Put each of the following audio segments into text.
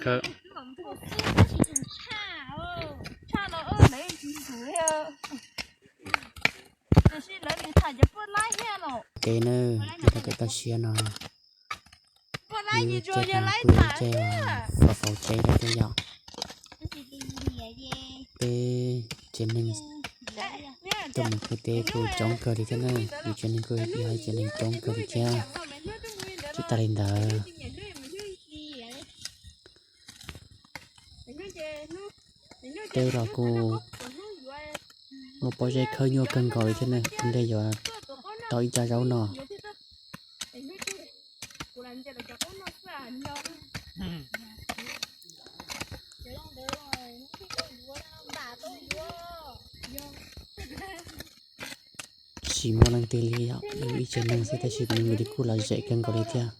Khawb. Kev na, kev tau kev tau siab no, yus caij pab kuj yog caij faus faus tsev thiab yom. Peb tsev neeg tuaj mus khwv teb kuj coob kawg li thiab na, yus tsev neeg kuj yog ib tsev neeg coob kawg li thiab. Tsis tas li ntawd, teb los kuj muaj pob zeb khawb nyuaj kawg nkaus li thiab na, ua ntej yuav tau ib co zaub no. Tsis muaj leej twg li yom, yus ib tsev neeg xwb tab sis nws li kuj lom zem kawg nkaus li thiab.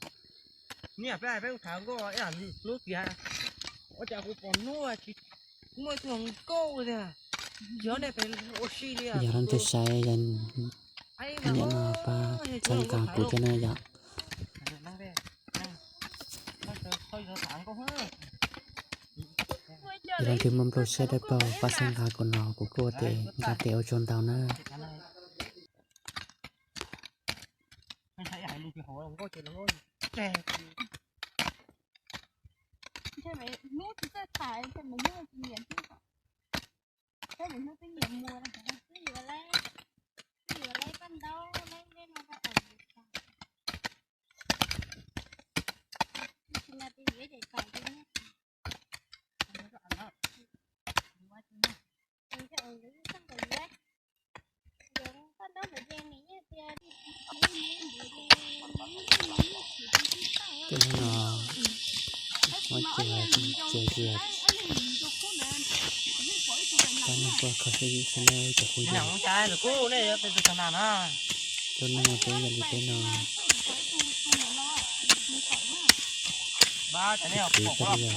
Yog leej twg saib, niam no pab txhawb nqa kuv thiab na yom. Yog leej twg muaj nplooj siab dawb paug pab txhawb nqa kuv no kuv kuj ua tes nqa tes ua tsaug ntau na. Tej hnub no muab tsuag tsuag zias, pab neeg tuaj kho siab yim xwb nawb cov phooj ywg. Lub neej peb yog li peb no, tiv tag li.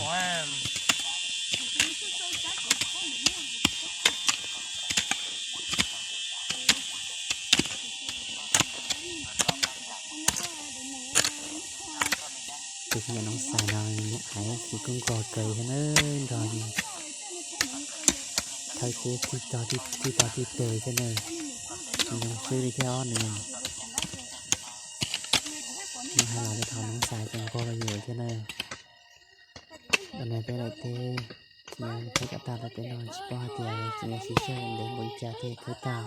Tus poj niam Noov Xais no nws hais tsis kuj nquag kawg thiab na, nrog khawb teb tib tog tib teg thiab na, tsis zoo xwb li thiab os nws. Nws hais los li thaum Noov Xais tseem nquag yus thiab na. Ua no peb lawm teb, txiv peb kom tag lawm peb no tsis paub hais tias txiv yuav siv sij hawm ntev npaum li cas thiaj khawb tag.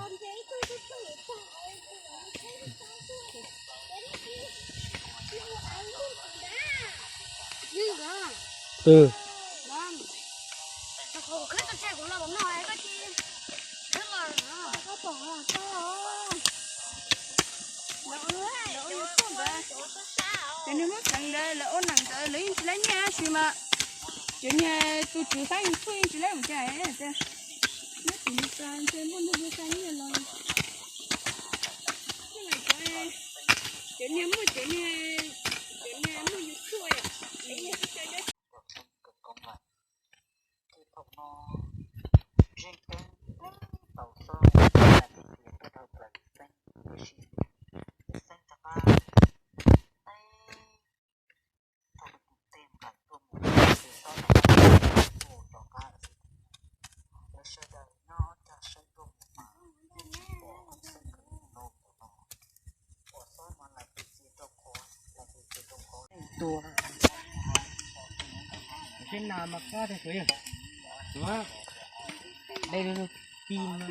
Cov niag muab xeev ntawd lawv ua nees ntawd lawv yeej tsis laib nyiaj tab sis mas cov niag tus tswv fab yus tshuaj yeej tsis laib mus cas. Nyob tim Meskas ntshe muaj neeg ua xa nyiaj los, cov niag muaj cov niag, cov niag muaj yus tshuaj. Ces thaum no Zeej Keeb tau xob hais tias tuaj dhau plaws Xeeb, tiam sis Xeeb rov qab thaum tus tes nqaim tuaj mus ces xob rov qab tuaj rov qab lawm xwb. Lawv sawv daws nyob cog saib tuaj mus mas yeej tsis pom Xeeb nkawd mus no mus no. Pom xob mas lawv tus txias rau qhov, lawv tus txias rau qhov tua. Seb nas mas qab tiag kuv, dej ti no.